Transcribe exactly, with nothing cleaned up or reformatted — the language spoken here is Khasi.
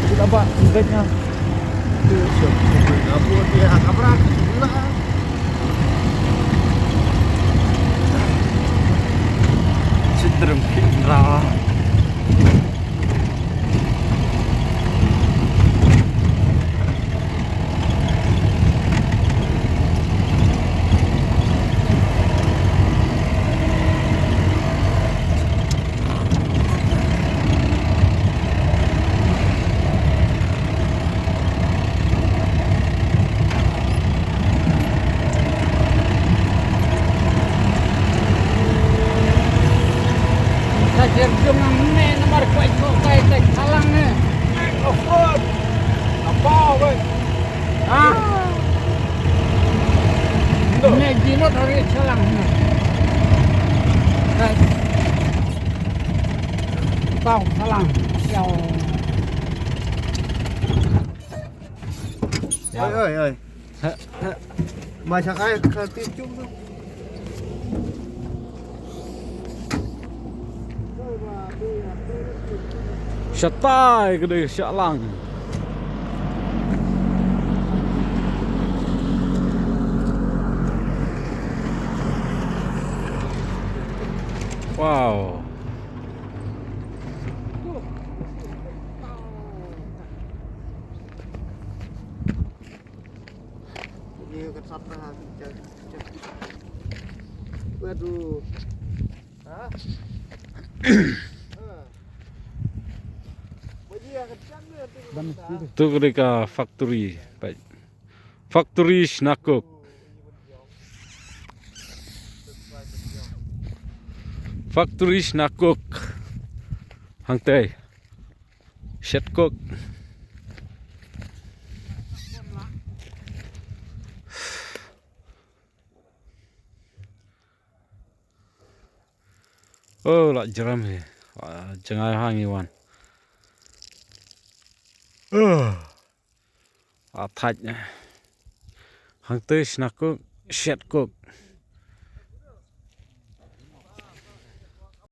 Sila ba, bait na. Tu, siap. Apa dia, kamera? Gila. Cenderung Indra. Ka jer jong ang ne namar kwai ko kai kai kalang ne. Off road. Apa weh? Ah. Ndo. Ne jinot hari salang ne. Kai. Tau salang. Yau. Oi, oi, oi. Ha, ha. Mai sa kai ka ti chung tu. Shatai ka dei shalang. Wow. Ni ka sap na ha, waduh. Ha? Tu ka dei ka factory, bai. Factory shna coke. Factory shna coke. Hangtei. Shet coke. Oh, la jrem hi. Ah, jngai ha ngi wan. Oh. A thait ne. Hangtei shna coke, shet coke.